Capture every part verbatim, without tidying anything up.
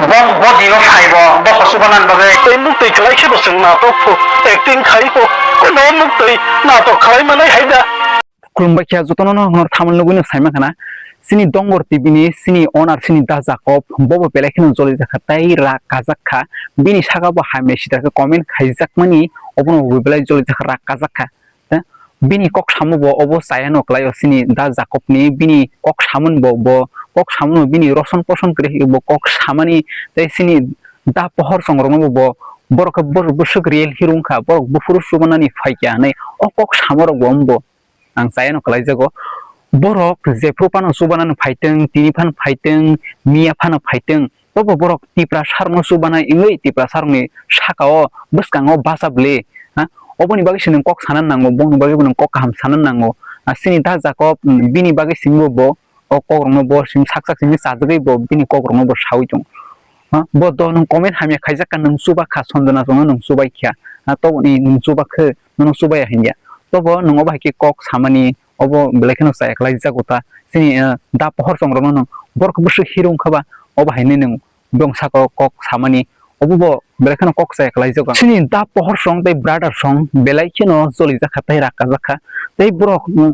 Bo, bo dino phai bo, bo hosuba nan bagwi. Tei nuk twi kwlai khe bo chwng natok pho, acting khai pho, kuno nuk twi natok khlai manai hai da. Khulumbai kha jotono no hwnwi thamani nugwi no saima khana. Chini Dongor T V ni chini owner chini Da Jacob bo bo belai kheno joli jakha tei rak kajak kha. Bini saka bo hamya sitra khe comment khaijak mani obono bo belai joli jakha rak kajak kha. Eh, bini kok samo bo obo chaya no kwlai o chini Da Jacob ni bini kok samon bo bo kok samon bini roson poson kwrwi bo kok samani tei chini Da Pohor Chong rok no bo borok khe bor bwswk real hero wngkha borok buphuru chubanani phaikya hinwi o kok samo rok bo wng bo. Ang chayano kwlaijago. Borok jephru phano chubanani phaitwng, tini phano phaitwng, miya phano phaitwng, tobo borok Tiprasarokno chubana wngwi Tiprasarokni sakao bwskango bacha bwle, ha? Oboni bagwi se nwng kok sana nango, bongni bagwi bo nwng kok kaham sana nango. Ah, chini Da Jacob, mm, bini bagwi simi bo, bo o kokrokno bo simi sak sak simi chajagwi bo bini kokrokno bo saui tongo. Ha? Bo do nwng comment hamya khaijak kha, nwng chuba kha, Sanjana chwngno nwng chubai kha. Ha, toboni nwng chuba khe, nono chubaya hinya. Tobo nwng obo hai khe kok samani, obo belai kheno chaya kwlai jago ta. Chini, eh, Da Pohor Chong rokno nwng borok bwswk hero wngkha ba, obo hai nini nwng bong saka o kok samani, obo bo belai kheno kok chaya kwlai jago. Chini Da Pohor Chong tei Brother Chong belai kheno choli jakha tei raka jakha. Tei borok, mm,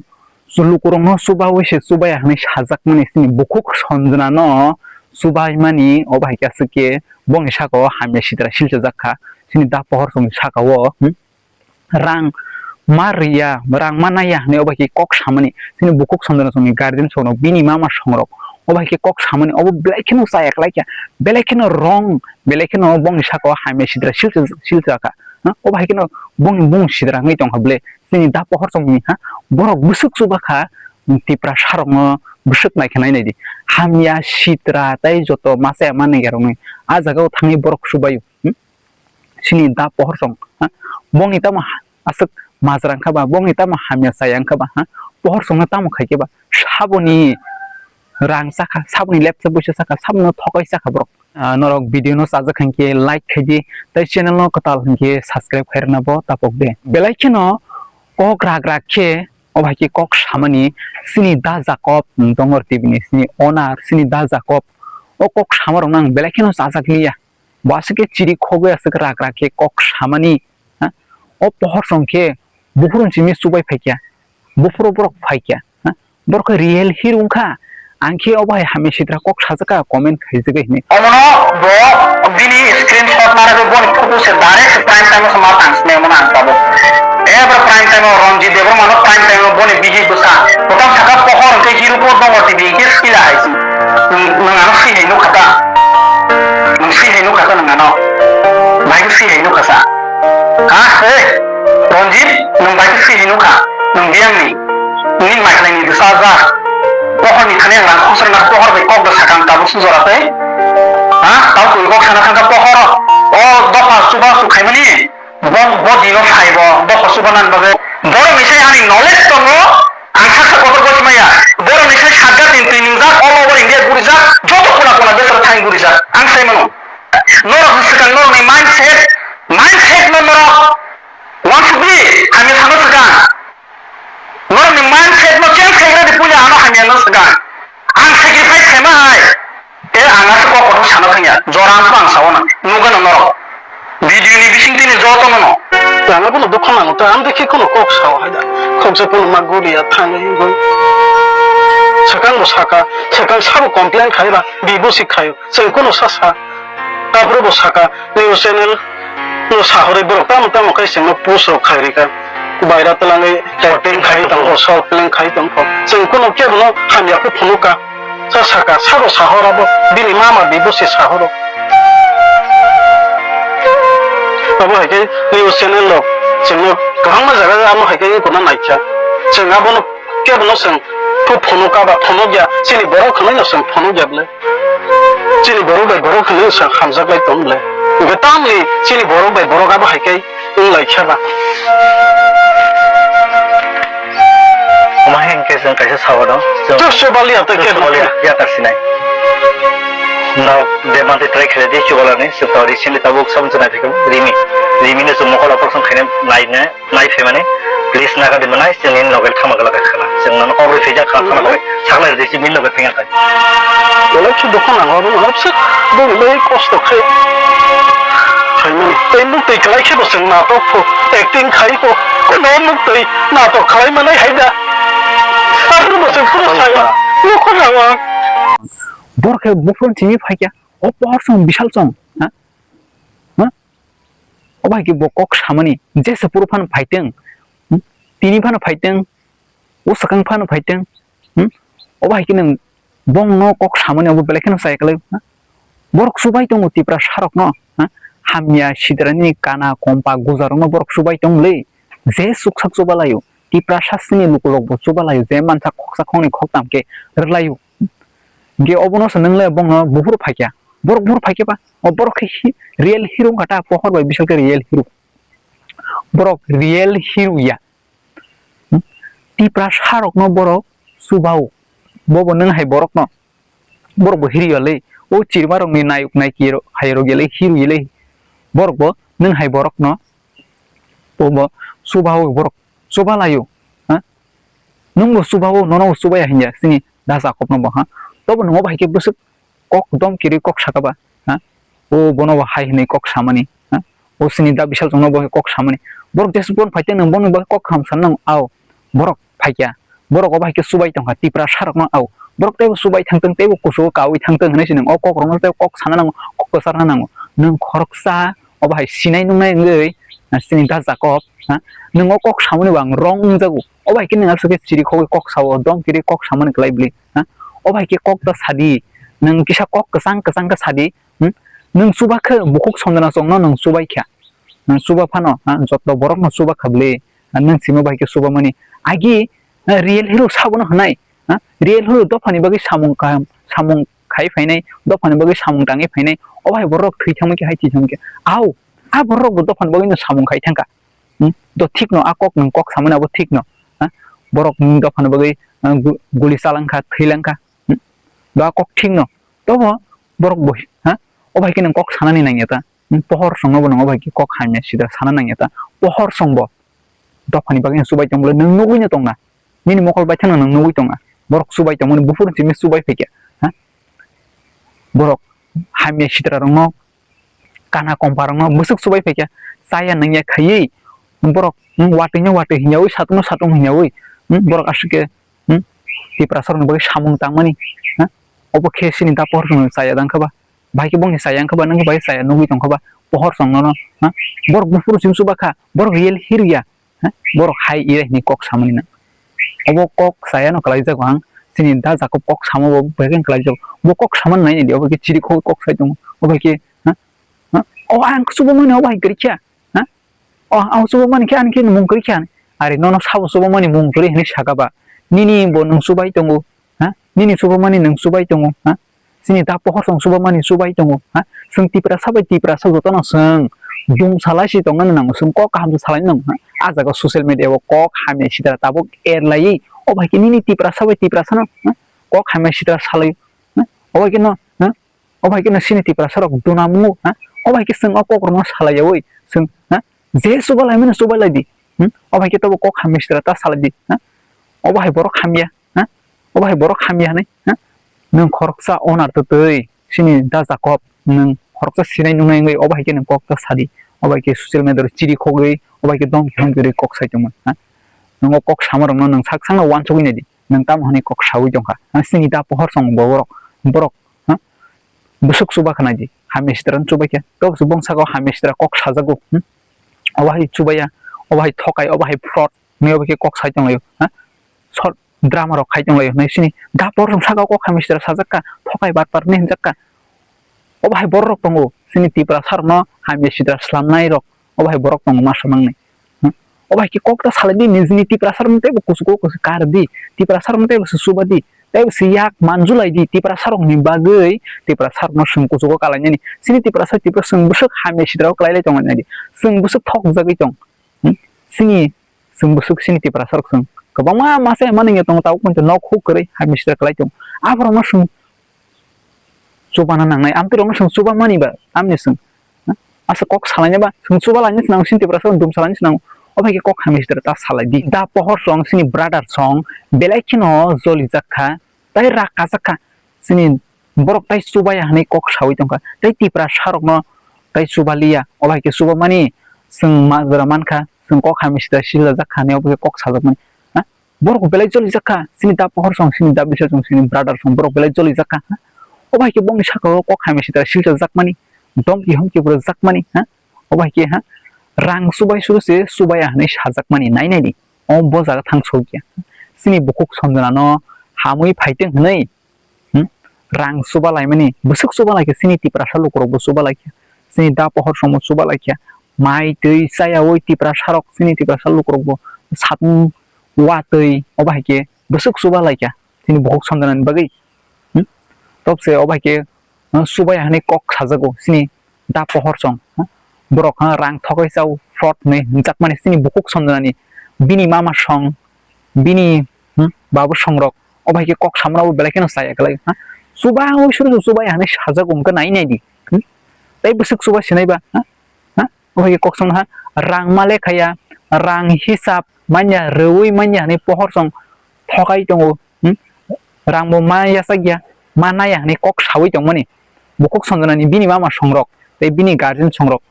lukurokno chubaui se chubaya hinwi sajakmani chini bukhuk Sanjana no chubaimani, obo hai khe aswk khe bongni saka o hamya sitra silchajak kha. Chini Da Pohor Chong ni saka o, hmm? Rang ma riya, rang ma naiya hinwi obo hai khe kok samani. Chini bukhuk Sanjana Chong ni guardian songrok, bini mama songrok, obo hai khe kok samani, obo belai kheno chaya kwlai kha, belai kheno wrong, belai kheno bongni saka o hamya sitra silcha, silcha kha. Ha? Obo hai kheno bongni bung sitra wngwi tongkha bwle. Chini Da Pohor Chong ni ha, borok bwswk chuba kha, Tiprasarokno bwswk nai khe nai nai di. Hamya sitra tei joto ma chaya ma naiya rokni a jaga o thangwi borok chubaio. Hmm? Chini Da Pohor Chong, ha? Bongni tamo ha-, aswk majra wngkha ba, bongni tamo hamya chaya wngkha ba, ha? Pohor Chongno tamo khai khe ba, saboni rang chakha, saboni lepsa buisa chakha, sabono thokai chakha borok. Ah, norok video no chajak hinkhe like khai di, tei channel no kwtal hinkhe subscribe khai rwna bo tapok de. Belai kheno kok rak rak khe, obo hai khe kok samani, chini Da Jacob, Dongor T V ni chini owner, chini Da Jacob, o kok sama rokno ang belai kheno chajak liya. Bo aswk khe chiri khogwi aswk rak rak khe kok samani, ha? O Pohor Chong khe buphuru simi chubai phaikya, buphuru borok phaikya, ha? Borok khe real hero wngkha, ang khe obo hai hamya sitra kok sajak kha comment khaijagwi hinwi. Omono bo bini screenshot narwgwi boni photo se direct se prime time o se ma tang sinai omono ang tabuk. Ebra prime time o Ranjit Debbarma no prime time o boni bihik bwsa. Bwtang saka Pohor hwnkhe hero bo Dongor T V hwnkhe sila hai se. Nwng, nwng ano swi hai nukha ta? Nwng swi hai nukha ta nwng ano? Bai khe swi hai nukha sa? Ha? Hey! Ranjit, nwng bai khe swi hai nukha? Nwng biyang ni? Nini mai khlai ni bwsa ja. Pohor ni thani ang rang khosor na pohor bai kok da sakang tabuk sujora tei. Ha? Tau twi kok sana thangkha pohor. O dopha chuba chu khaimani. Bo, bo dino phai bo, bo hosuba nan bagwi. Borok ni sai ani knowledge tongo, ang saksa kotor goi maya. Borok ni sai satga tin twi nungjak, all over India gurijak, joto kona kona desoro thang gurijak. Ang sai mano. Norok ni swkang norok ni mindset, mindset no norok wansukdi, hamya sano swkang. Norok ni mindset no change khai rwdi puila ano hamya no swkang. Ang sacrifice khaima hai. Tei ang aswk kok kotor sana thangya. Jora ang ang sao na. Nugano norok. Video ni bising tini joto no no. Ang abono dukha nango ta. Ang dekhe kono kok sao hai da. Kok je kono ma guriya thangwi goi. Swkang bo saka. Swkang sabo complain khai ba. Bibo si khayo. Chwng kono sa sa. Tapro bo saka. News channel no sahorwi borok tamo tamo khe chwngno post rok khai rika. Baira twlangwi acting khai tongkho, short film khai tongkho. Chwng kuno kebono hamya khe phunuka. Sa saka, sabo sahor abo, bini mama bibo se sahoro. Abo hai khe news channel rok chwngno kwbangma jaga amo hai khe wngkha naikha. Chwng abono kebono chwng phu-, phunukha ba phunukya, chini borok hwnwi no chwng phunukya bwle. Chini borok bai borok hwnwi chwng hamjak lai tong bwle. Hwnkhe tamni chini borok bai borok abo hai khe wng lai kha ba. Omo hai hwnkhe chwng kaisa sao no. Chwng chwng bali ya tei khe chwng bali ya, ya ta sinai. No, de mante try khe di chubalani, chwng to recently tabuk sabun chwng nai phikam, Rimi. Rimi no chwng mokol operation khaina nai ne. Nai phaimani, please naga di manai, chwngni nogo thangma glak kha na. Chwng nono kok rwi phaijak kha, thangma bai sakla rwdi, chini nogo thangya khai. Belai khe dukhu nango, aboni ulo bwswk boni bai kosto khe khaimani. Tei muktwi kwlai khe bo chwng natok pho, acting khai pho, kono muktwi natok khlai manai hai da. Aphuru bo chwng phuru sayo, dukhu nango. Bor khe buphuru simi phaikya, o pohor song bisal song, ha? Ha? O bai khe bo kok samani, jesa phuru phano phaiteng, hmm? Tini phano phaiteng, o swkang phano phaiteng, hmm? O bai khe nwng bongno kok samani abo belai kheno chaya kwlai, ha? Borok chubai tongo Tiprasa rokno, ha? Hamya sidrani kana kompa gujarokno borok chubai tong le, je chuksak chuba laio, Tiprasa sini lukulok bo chuba laio, je mansa khoksa khoknwi khoktam khe rwlaio. Ge obono se nwngle bongno buphuru phaikya. Borok buphuru phaikya ba? O borok khe hi-, real hero wngkha ta, pohor bai bisal khe real hero. Borok real hero ya. Hmm? Tiprasa rokno borok chubao. Bobo nwng hai borokno. Borok bo hero ya le. O chirma rokni nayok naiki rok hai rok ya le hero ya le. Borok bo nwng hai borokno. Bobo chubao borok chuba laio. Ha? Nwng bo chubao, nono bo chubaya hinya. Sini da Jakob no bo ha. Tobo nwngo bai khe bwswk kok dom kirwi kok saka ba, ha? O bono bo hai hwnwi kok samani, ha? O sini da bisal chwngno bo kok samani. Borok jesuk bon phaiteng nang bono bo kok ham san nang au. Borok phaikya. Borok obo hai khe chubai tongkha Tiprasa rokno au. Borok teibo chubai thangtong, teibo kuchugo kaui thangtong hwnwi se nang o kok rokno tei kok sana nango, kok kwcharna nango. Nwng khoroksa obo hai sinai nungnai wngwi sini da Jakob, ha? Nwng o kok samani bo ang wrong wngjago. Obo hai khe nwng aswk khe chiri khogwi kok sao, dom kirwi kok samani kwlai bwlwi, ha? Obo hai khe kok ta sadi, nwng kisa kok kwchang kwchang khe sadi, hmm? Nwng chuba khe bukhuk sondana chongno nwng chubai kha, nwng chuba phano, ha? Joto borokno chuba kha bwlwi, ha? Nwng simi bai khe chuba mani. Agi, ha? Real hero sabono hwnai, ha? Real hero dophani bagwi samung kaham, samung khai phainai, dophani bagwi samung tangwi phainai, obo hai borok thwi thangma khe hai thwi thangma khe, au, a borok bo dophani bagwi no samung khai thangkha. Hmm? Do thik no, a kok nwng kok samani abo thik no. Ha? Borok nwng dophano bagwi, ah, gu-, guli chalangkha, thwilangkha. Hmm? Do a kok thik no. Tobo borok bo, ha? O bai khe nwng kok sanani nangya ta. Hmm? Pohor songno bo nwng o bai khe kok hamya sida sana nangya ta. Pohor song bo dophani bagwi nwng chubai tong bole nwng nugui no tongna. Nini mokol bai thangno nwng nugui tonga. Borok chubai tongmani buphuru simi chubai phaikha. Ha? Borok hamya sitra rokno kana kompa rokno bwswk chubai phaikha, chaya nangya khaiwi borok, hmm, watwi no watwi hinyawi, satung no satung hinyawi, hmm, borok aswk khe, hmm, Tiprasa rokni bagwi samung tangmani, ha? Obo khe sini da pohor song chaya dang kha ba, bai khe bongni chaya wng kha ba, nokni bai chaya nugwi tong kha ba, pohor song nono, ha? Borok buphuru chim chuba kha, borok real hero ya, ha? Borok hai ire hinwi kok samani na. Obo kok chaya no kwlai jago ang, chini da Jakob kok samo bo bai khe kwlai jago. Bo kok samani nai di, obo khe chiri khogwi kok sai tongo, obo khe, ha? Ha? O ang chuba mani obo hai kwrwi kha, ha? O ang chuba mani khe ani khe mung kwrwi kha, are nono sabo chuba mani mung kwrwi hinwi saka ba, nini bo nwng chubai tongo, ha? Nini chuba mani nwng chubai tongo, ha? Chini da pohor song chuba mani chubai tongo, ha? Chwng Tiprasa bai Tiprasa jotono chwng dum salai si tongna nango, chwng kok kaham se salai nango, ha? A jaga social media o kok hamya sitra tabuk er laiwi, o bai khe nini Tiprasa bai Tiprasa no, ha? Kok hamya sitra salai, ha? O bai khe no, ha? O bai khe no sini Tiprasa rok duna mungo, ha? O bai khe chwng o kok rokno salai yawi chwng, ha? Je chuba lai mano chuba lai di, hmm? O bai khe tobo kok hamya sitra ta salai di, ha? O bai borok hamya, ha? O bai borok hamya hinwi, ha? Nwng khoroksa onar twtwi sini da Jakob, nwng khoroksa sinai nungnai wngwi o bai khe nwng kok ta sadi, o bai khe social media o chiri khogwi, o bai khe dom khe hom kwrwi kok sai tongmani, ha? Nwng o kok sama rokno nwng sak sakno uansugwi nai di. Nwng tamo hwnwi kok saui tongkha? Ang sini da pohor song bo borok, borok, ha? Bwswk chuba khna di, hamya sitra no chubai khe. Tok se bong saka o hamya sitra kok sajago, hmm? Obo hai chubaya, obo hai thokai, obo hai fraud, hwnwi obo khe kok sai tonglaio, ha? Short drama rok khai tonglaio, hwnwi sini da pohor song saka o kok hamya sitra sajak kha, thokai bar par hwnwi hwnjak kha. Obo hai borok rok tongo, chini Tiprasa rokno hamya sitra slamnai rok, obo hai borok tongo masa mangnai. Hmm? Obo hai khe kok ta salai di, nijini Tiprasa rokno teibo kuchugo kuchuk kar di, Tiprasa rokno teibo se chuba di, teibo se yak manjulai di, Tiprasa rokni bagwi Tiprasa rokno chwng kuchugo kalainani. Chini Tiprasa, Tiprasa chwng bwswk hamya sitra o kwlai lai tonglainai di, chwng bwswk thok jagwi tong. Hmm? Chini Chwng bwswk sini Tiprasa rok chwng kwbangma masa mani wngya tongo, tabuk poito nok huk kwrwi hai mister kwlai tongo. Aborokno chwng chubana nangnai, amtwi rokno chwng chuba mani ba tamni chwng, ha? Asa kok salaina ba chwng chuba laina se nango, sini Tiprasa rok dum salaina se nango. Obo hai khe kok hamya sitra ta salai di. Da pohor song sini brother song belai kheno jolijak kha, tei rak kachak kha. Chini Borok tai chubaya hinwi kok sawi tongkha, tei Tiprasa rokno tai chubaliya, obo hai khe chubamani chwng majra mankha, chwng kok hamya sitra siljajak kha hinwi obo khe kok sajakmani. Ha? Borok belai jolijak kha, chini da pohor song, chini da bisar song, chini brother song, borok belai jolijak kha. Ha? Obo hai khe bongni saka o kok hamya sitra siljajakmani, domki homki bo rwjakmani, ha? Obo hai khe, ha? Rang chubai suru se chubaya hinwi sajakmani, nai nai di. O bo jaga thang sokya. Chini bukhuk Sanjana no hamwi phaiteng hinwi, hmm? Rang chuba laimani, bwswk chuba laikha, chini Tiprasa lukurok bo chuba laikha, chini da pohor songbo chuba laikha, mai twi chayawi Tiprasa rok, chini Tiprasa lukurok bo satung watwi obo hai khe bwswk chuba laikha, chini bukhuk Sanjana ni bagwi, hmm? Tobse obo hai khe, hmm, chubaya hinwi kok sajago, chini da pohor song, hmm? Borok, ha, rang thogwi chao fraud hinwi hwnjakmani, chini bukhuk Sanjana ni, bini mama song, bini, hmm, babu songrok, obo hai khe kok samano bo belai kheno chaya kwlai, ha? Chuba oi suru chuba ya hinwi sajago, hwnkhe nai nai di, hmm? Tei bwswk chuba sinai ba, ha? Ha? Obo hai khe kok samano, ha? Rang ma lekhaya, rang hisab manya, rwui manya hinwi pohor song thokai tongo, hmm? Rang bo ma yachak ya, ma naya hinwi kok sawi tongmani, bukhuk Sanjana ni bini mama songrok tei bini guardian songrok,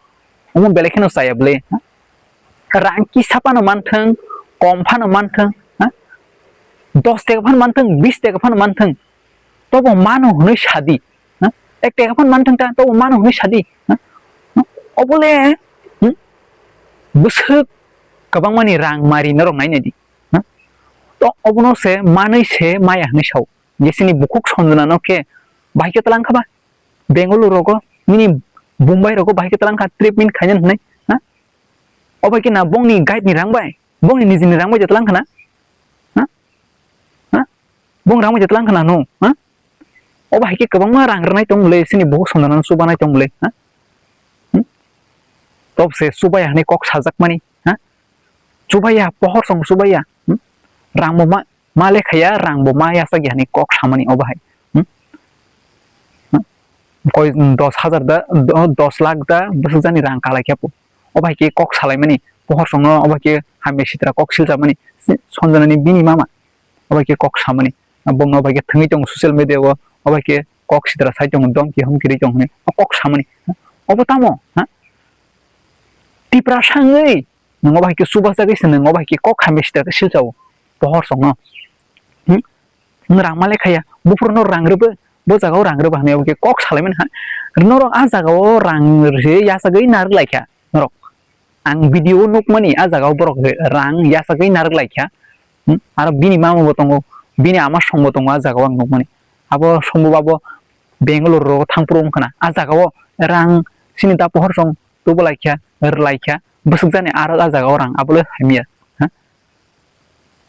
omo belai kheno chaya bwle, ha? Rang kisa phano manthwng, kom phano manthwng, ha? Dos taka phano manthwng, bis taka phano manthwng, tobo mano hwnwi sadi, ha? Ek taka phano manthwng ta, tobo mano hwnwi sadi, ha? Obole, hmm? Bwswk kwbangmani rang mari norok nai nai di, ha? To obono se manwi se maya hwnwi sao, je chini bukhuk Sanjana no khe bahai khe twlang kha ba? Bengaluru rogo, nini Bombay rogo bahai khe twlang kha treatment khainani hwnwi, ha? Obo hai khe na bongni guide ni rang bai, bongni nijini rang bai je twlang kha na? Ha? Ha? Bong rang bai je twlang kha na no? Ha? Obo hai khe kwbangma rang rwnai tong bwle, chini bukhuk Sanjana no chubanai tong bwle, ha? Hmm? Tobse chubaya hinwi kok sajakmani, ha? Chubaya, pohor song chubaya, hmm? Rang bo ma, ma lekhaya, rang bo ma yachak ya hinwi kok samani obo hai. Hmm? Hmm? Koi dos hajar da, do-, dos lakh da bwswk jani rang kalai khe po. Obo hai khe kok salaimani, pohor songno obo hai khe hamya sitra kok siljakmani, Sanjana ni bini mama obo hai khe kok samani. Bongno obo hai khe thwngwi tongo social media o, obo hai khe kok sitra sai tongo, domki homki rwi tongo hinwi o kok samani. Obo tamo, ha? Tiprasa wngwi nwng obo hai khe chubajagwi se nwng obo hai khe kok hamya sitra khe silchao pohor songno. Hmm? Nwng rang ma lekhaya, buphuru norok rang rwbo, bo jaga o rang rwbo hinwi obo khe kok salaimani ha. Norok a jaga o rang rwui yachagwi narwk laikha norok. Ang video o nukmani a jaga o borok rang yachagwi narwk laikha. Hmm? Aro bini mama bo tongo, bini ama song bo tongo a jaga o ang nukmani. Abo song bo abo Bangalore rogo thangphuru wngkha na. A jaga o rang chini da pohor song tubu laikha, rwlaikha, bwswk jani aro a jaga o rang abo le hamya. Ha?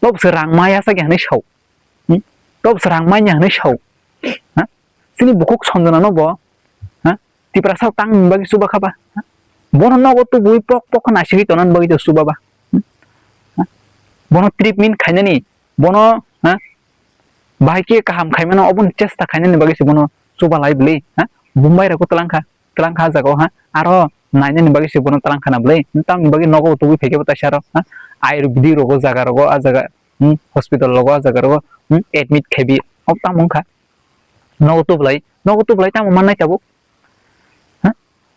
Tobose rang ma yachak ya hinwi sao. Hmm? Tobose rang manya hinwi sao. Ha? Chini bukhuk Sanjana no bo, ha? Tiprasa tang ni bagwi chuba kha ba? Ha? Bono nogo tubui pok pok khe naisingwi tongna ni bagwi chuba ba? Hmm? Ha? Bono treatment khainani, bono, ha? Bahai khe kaham khaimano, oboni chesta khainani bagwi se bono chuba lai bwlwi, ha? Bombay rogo twlang kha, twlang kha a jaga o, ha? Aro nainani bagwi se bono twlang kha na bwlwi? Tamni bagwi nogo tubui phai khe bo taisa aro, ha? Ayurvedic rogo jaga rogo a jaga, hmm, hospital rogo a jaga rogo, hmm, admit khai bi, o tamo wngkha. Nogo tublai, nogo tublai tamo mannai tabuk? Ha?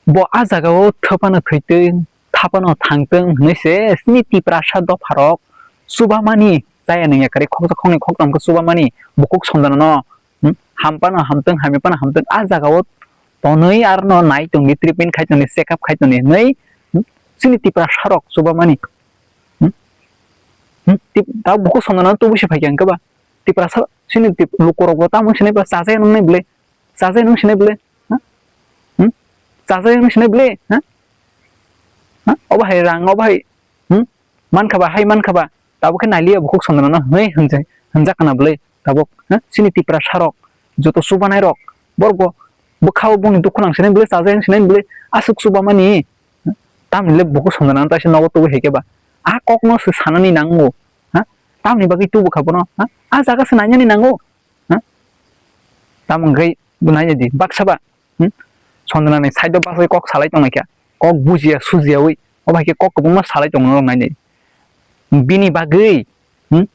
Bo a jaga o thwphano thwitwng, thaphano thangtwng hwnwi se chini Tiprasa dopharok chubamani, chaya nungya kwrwi khoksa khoknwi khoktham khe chubamani, bukhuk Sanjana no, hmm, hampano hamtwng, hamyapano hamtwng, a jaga o tonwi arno nai tongdi, treatment khai tongdi, check up khai tongdi hwnwi, hmm, chini Tiprasa rok chubamani. Hmm? Hmm? Tip-, ta bukhuk Sanjana no tubu se phaikha hwnkhe ba? Tiprasa chini tip-, lukurok bo tamo sinai ba, chajai nung nai bwle? Chajai nung sinai bwle? Ha? Hmm? Chajai nung sinai bwle? Ha? Ha? Obo hai rang, obo hai, hmm? Mankha ba, hai mankha ba, tabuk khe nailiya bukhuk Sanjana no hwnwi hwnjai-, hwnjak kana bwle tabuk, ha? Chini Tiprasa rok, joto chubanai rok, borok bo bwkha o bongni dukhu nang sinai bwle, chajai nung sinai bwle, aswk chubamani, tamni le bukhuk Sanjana no taisa nogo tubui hai khe ba? A kok no se sanani nango, ha? Tamni bagwi tubu kha bono, ha? A jaga se nainani nango, ha? Tamo hwnkhe bo naina di, baksa ba, hmm? Sanjana ni side o baksa kok salai tongnaikha, kok bujiya sujiyawi, obo hai khe kok kwbangma salai tongo norok nainai. Bini bagwi, hmm?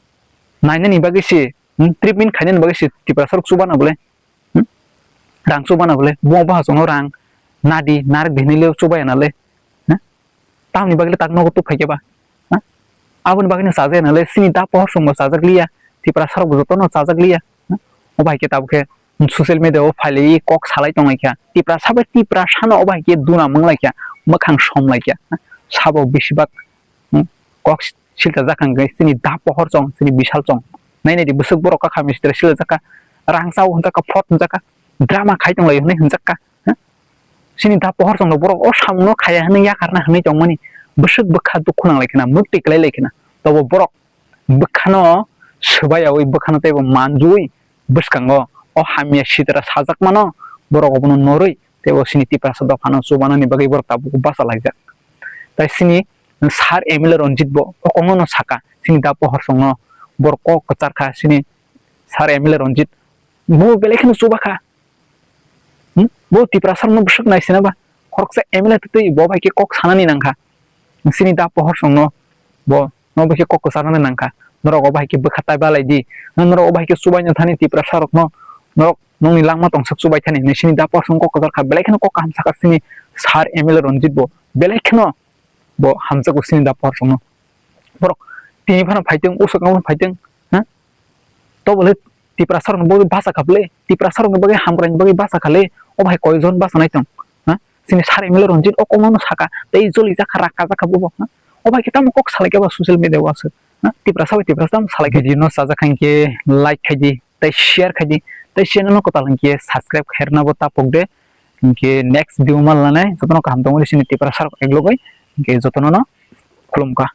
Nainani bagwi se, hmm? Treatment khainani bagwi se Tiprasa rok chubana bole, hmm? Rang chubana bole, bo bahasongno rang nadi, narwk di hinwi le chubaya na le. Ha? Tamoni bagwi le tak nogo tuk phaikhe ba. Ha? Aboni bagwino chajak ya na le, chini da pohor songbo chajak liya, Tiprasa rokbo jotono chajak liya. Ha? O bai khe tabuk khe social media o phailaiwi kok salai tonglaikha. Tiprasa bai Tiprasano o bai khe duna manglaikha, mwkhang somlaikha. Ha? Sabo besibak, hmm, kok silchajak hwnkhe chini da pohor chong, chini bisal chong. Nai nai di bwswk borok kakha misitra silajak kha, rang chao hwnjak kha, phot hwnjak kha, drama khai tonglaio hwnwi hwnjak kha. Ha? Chini da pohor chong rok borok o samungno khaya hwnwi yakarna hwnwi tongmani bwswk bwkha dukhu nang lai khna, mwktwi klai lai khna. Tobo borok bwkhano swbayaui, bwkhano teibo manjui bwskango o hamya sitra sajakmano borok obono norwi teibo chini Tiprasa dophano chubanani bagwi borok tabuk bacha laijak. Tai chini Sir M L A Ranjit bo o kokno no saka, chini da pohor chongno borok kok kwchar kha, chini Sir M L A Ranjit bo belai kheno chuba kha. Hmm? Bo Tiprasa rokno bwswk nai sina ba, khoroksa M L A twtwi bo bai khe kok sanani nang kha. Chini da pohor chongno bo no bai khe kok kwcharnani nang kha. Norok o bai khe bwkha tai balai di. Norok o bai khe chubaino thani Tiprasa rokno, norok nokni langma tongsak chubai thani hinwi chini da pohor chong kok kwchar kha. Belai kheno kok kaham saka chini Sir M L A Ranjit bo. Belai kheno bo hamjakgo chini da pohor chongno. Borok tini phano phaiteng, usuk phano phaiteng, ha? Tobo le Tiprasa rokni bagwi bacha kha bwle, Tiprasa rokni bagwi hamkraini bagwi bacha kha le, o bai koi jon bachanai tong, ha? Chini Sir M L A Ranjit o kokno no saka, tei joli jakha, raka jakha bobo, ha? O bai khe tamo kok salai khe ba social media o aswk, ha? Tiprasa bai Tiprasa tamo salai khe. Video no chajak kha hinkhe like khai di, tei share khai di, tei channel no kwtal hinkhe subscribe khairna bo tapok de, hinkhe next video mal lanai, jotono kaham tongwi chini Tiprasa rok eglogoi, hinkhe jotono no khulumkha.